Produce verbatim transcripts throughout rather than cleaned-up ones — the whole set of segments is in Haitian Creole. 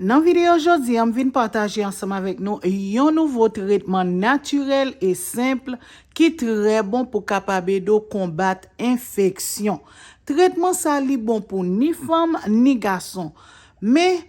Nan videyo jodi a, m vin pataje ansanm avèk nou yon nouvo tretman natirèl e senp ki trè bon pou kapab ede w konbat enfeksyon. Tretman sa li bon pou ni fanm ni gason. Men,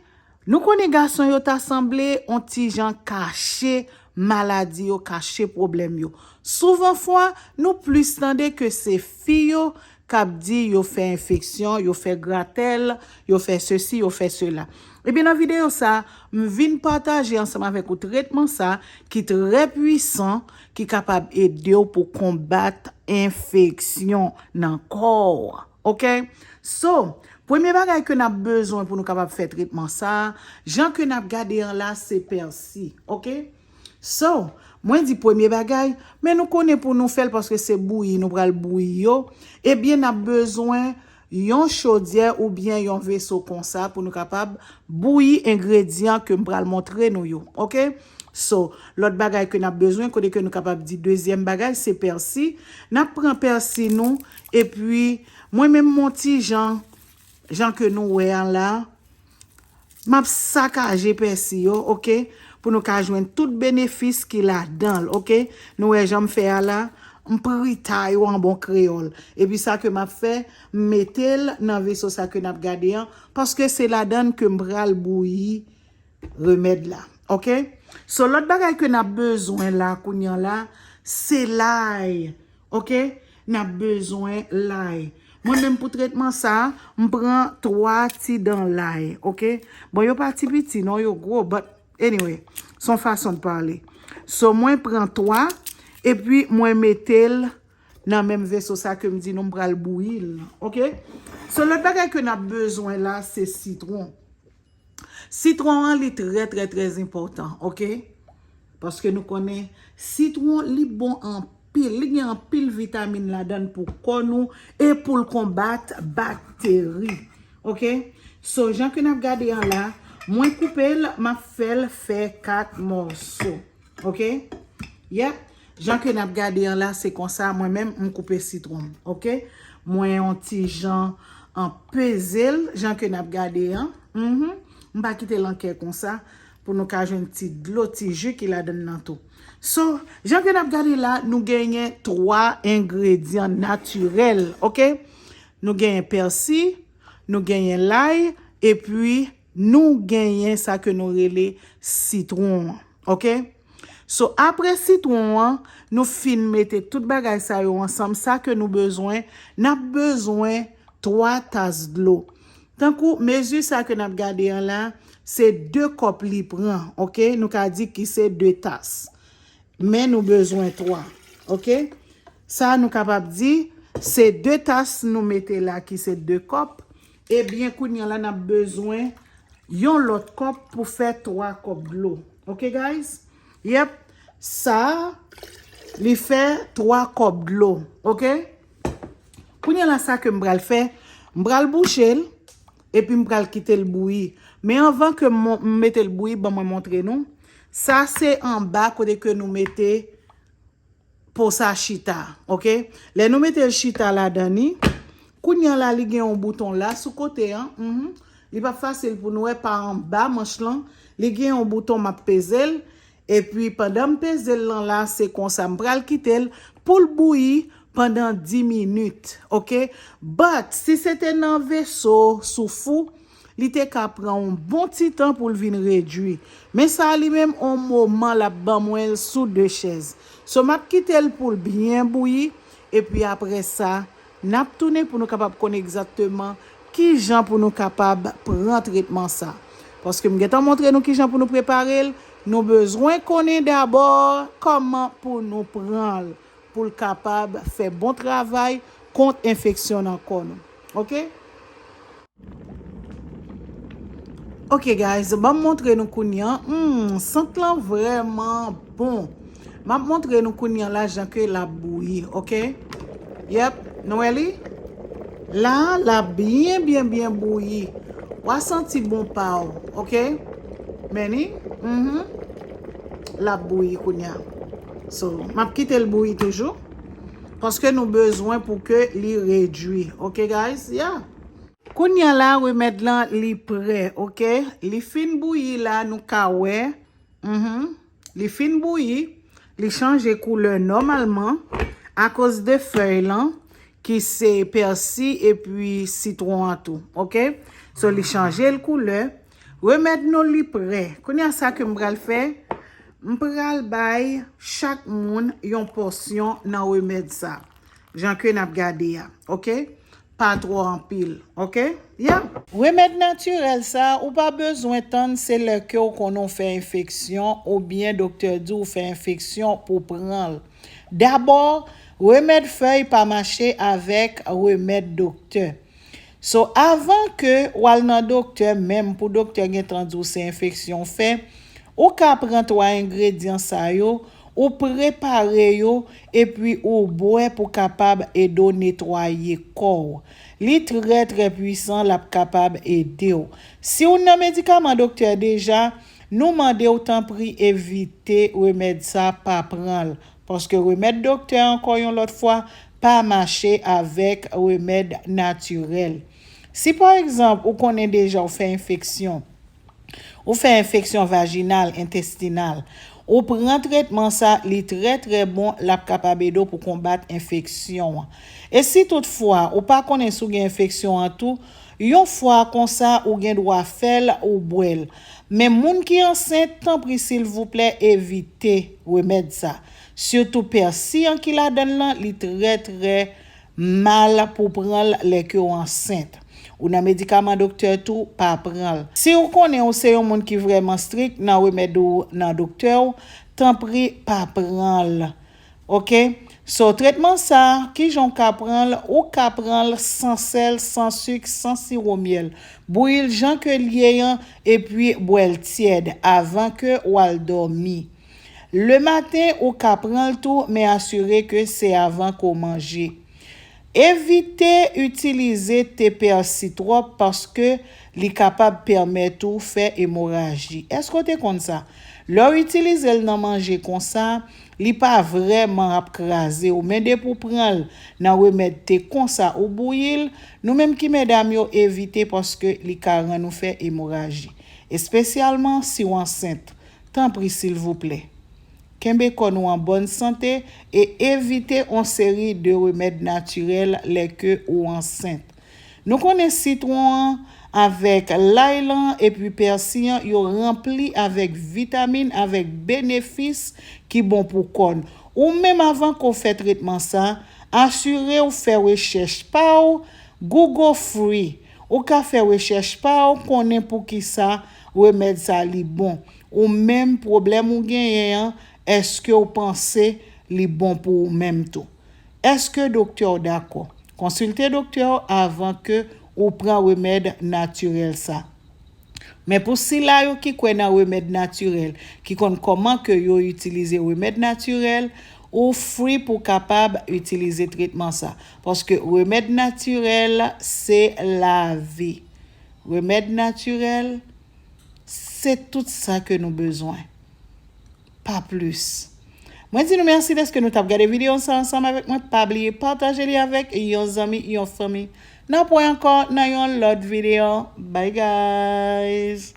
nou konnen gason yo ta sanble on ti jan kache maladi yo, kache pwoblèm yo. Souvan fwa, nou plis tande ke se fi yo k ap di yo fè enfeksyon, yo fè gratèl, yo fè sesi, yo fè sela. Ebyen, nan videyo sa, m vin pataje ansanm avèk ou tretman sa ki trè pwisan, ki kapab ede w pou konbat enfeksyon nan kò w. Oke? So, premye bagay ke n ap bezwen pou nou kapab fè tretman sa, jan ke n ap gade an la, se pèsi. Oke? So, mwen di premye bagay, men nou konnen pou nou fè l paske se bouyi, nou pral bouyi yo. Ebyen, n ap bezwen yon chodyè oubyen yon veso konsa pou nou kapab bouyi engredyan ke m pral montre nou yo. Oke? So, lòt bagay ke n ap bezwen, kote ke nou kapab di dezyèm bagay, se pèsi. N ap pran pèsi nou, epi mwen menm, m on ti jan, jan ke nou wè an la, m ap sakaje pèsi yo, oke? Pou nou ka jwenn tout benefis ki ladan l, oke? Nou wè jan m fè a la, m prita yo an bon kreyòl. Epi sa ke m ap fè, m mete l nan veso sa ke n ap gade an, paske se ladan l ke m pral bouyi remèd la, oke? So, lòt bagay ke n ap bezwen la, kounye a la, se lay. Oke? N ap bezwen lay. Mwen menm pou tretman sa, m pran twa ti dan lay, oke? Bon, yo pa ti piti non, yo gwo, but anyway, se yon fason de pale. So, mwen pran twa, epi mwen mete l nan menm veso sa ke m di nou m pral bouyi l, oke? So, lòt bagay ke n ap bezwen la, se sitwon. Sitwon an, li trè, trè, trè enpòtan, oke? Paske nou konnen sitwon, li bon anpil. Li gen anpil vitamin ladan l pou kò nou e pou l konbat bakteri, oke? So, jan ke n ap gade an la, mwen koupe l, m ap fè l fè kat mòso. Oke? Yep. Jan ke n ap gade an la, se konsa, mwen menm, m koupe sitwon m. Oke? Mwen yon ti jan an peze l, jan ke n ap gade an. Mhm. M pa kite l an kè konsa, pou nou ka jwenn ti dlo, ti ji ki ladan l nan tou. So, jan ke n ap gade la, nou genyen twa engredyan natirèl, oke? Nou genyen pèsi, nou genyen lay, epi nou genyen sa ke nou rele sitwon an, oke? So, apre sitwon an, nou fin mete tout bagay sa yo ansanm, sa ke nou bezwen, n ap bezwen twa tas dlo. Tankou mezi sa ke n ap gade an la, se de kòp li pran, oke? Nou ka di ki se de tas. Men nou bezwen twa, oke? Sa nou kapab di, se de tas nou mete la ki se de kòp. Ebyen, kounye a la, n ap bezwen yon lòt kòp pou fè twa kòp dlo. Oke, guys? Yep. Sa, li fè twa kòp dlo. Oke? Kounye a la, sa ke m pral fè, m pral bouche l, epi m pral kite l bouyi. Men anvan ke m mon-, m mete l bouyi, ban mwen montre nou. Sa se anba kote ke nou mete po sa chita, oke? Lè nou mete l chita ladan li, kounye a la, li gen yon bouton la sou kote an, mhm. Li p ap fasil pou nou wè pa anba manch lan, li gen yon bouton, m ap peze l, epi pandan m peze l lan la, se konsa m pral kite l pou l bouyi pandan dis minit, oke? But, si se te nan veso sou fou, li te ka pran yon bon ti tan pou l vin redui. Men sa a li menm, on moman l ap ban mwen l sou de chèz. So, m ap kite l pou l byen bouyi, epi apre sa, n ap tounen pou nou kapab konnen egzakteman kijan pou nou kapab pran tretman sa. Paske m gentan montre nou kijan pou nou prepare l, nou bezwen konnen dabò kòman pou nou pran l, pou l kapab fè bon travay kont enfeksyon nan kò nou. Oke? Oke, guys, ban m montre nou kounye a. Hmm, sant lan vrèman bon. M ap montre nou kounye a la jan ke l ap bouyi, oke? Yep, nou wè li? La, l ap byen, byen, byen bouyi. W a santi bon pa w, oke? Men ni, mhm. L ap bouyi kounye a. So, m ap kite l bouyi toujou. Paske nou bezwen pou ke li redui. Oke, guys? Yeah. Kounye a la, remèd lan, li prè, oke? Li fin bouyi la, nou ka wè. Mhm. Li fin bouyi, li chanje koulè nòmalman akoz de fèy lan, ki se pèsi epi sitwon an tou, oke? So, li chanje l koulè. Remèd nou, li prè. Kounye a, sa ke m pral fè, m pral bay chak moun yon pòsyon nan remèd sa. Jan ke n ap gade a, oke? Pa twò anpil, oke? Yeah. Remèd natirèl sa, ou pa bezwen tann se lè ke w konnen w fè enfeksyon oubyen doktè di w fè enfeksyon pou w pran l. Dabò, remèd fèy pa mache avèk remèd doktè. So, avan ke w al nan doktè, menm pou doktè gentan di w se enfeksyon w fè, ou ka pran twa engredyan sa yo, ou prepare yo, epi ou bwè pou kapab ede w netwaye kò w. Li trè, trè pwisan, l ap kapab ede w. Si w nan medikaman doktè deja, nou mande w tanpri evite remèd sa, pa pran l. Paske remèd doktè, ankò yon lòt fwa, pa mache avèk remèd natirèl. Si, pa egzanp, ou konnen deja w fè enfeksyon, ou fè enfeksyon vajinal, entestinal, ou pran tretman sa, li trè, trè bon, l ap kapab ede w pou konbat enfeksyon an. E si toutfwa, ou pa konnen si w gen enfeksyon an tou, yon fwa konsa, ou gen dwa fè l, ou bwè l. Men moun ki ansent, tanpri, silvouplè, evite remèd sa. Sitou pèsi an ki ladan l lan, li trè, trè mal pou pran l lè ke w ansent. Ou nan medikaman doktè tou, pa pran l. Si w konnen w se yon moun ki vrèman strik nan remèd ou nan doktè w, tanpri pa pran l. Oke? So, tretman sa, kijan w ka pran l? Ou ka pran l san sèl, san sik, san siwo myèl. Bouyi l jan ke l ye an, epi bwè l tyèd avan ke w al dòmi. Lematen, ou ka pran l tou, men asire ke se avan ke w manje. Evite itilize te pèsi twòp paske li kapab pèmèt ou fè emoraji. Èske w te konn sa? Lè w itilize l nan manje konsa, li pa vrèman ap kraze w, men depi w pran l nan remèd te konsa ou bouyi l, nou menm ki medam yo evite paske li ka rann ou fè emoraji, espesyalman si w ansent. Tanpri, silvouplè. Kenbe kò nou an bòn sante e evite yon seri de remèd natirèl lè ke ou ansent. Nou konnen sitwon an avèk lay lan epi pèsi an, yo ranpli avèk vitamin, avèk benefis ki bon pou kò n. Ou menm, avan ke w fè tretman sa, asire w fè rechèch pa w, Google free. Ou ka fè rechèch pa w, konnen poukisa remèd sa li bon. Ou menm, pwoblèm ou genyen an, èske w panse li bon pou ou menm tou? Èske doktè w dakò? Konsilte doktè w avan ke ou pran remèd natirèl sa. Men pou sila yo ki kwè nan remèd natirèl, ki konn kòman ke yo itilize remèd natirèl, ou free pou kapab itilize tretman sa. Paske remèd natirèl, se lavi. Remèd natirèl, se tout sa ke nou bezwen. Pa plis. Mwen di nou mèsi dèske nou t ap gade videyo sa ansanm avèk mwen. Pa bliye pataje li avèk yon zanmi, yon fanmi. N ap wè ankò nan yon lòt videyo. Bye, guys!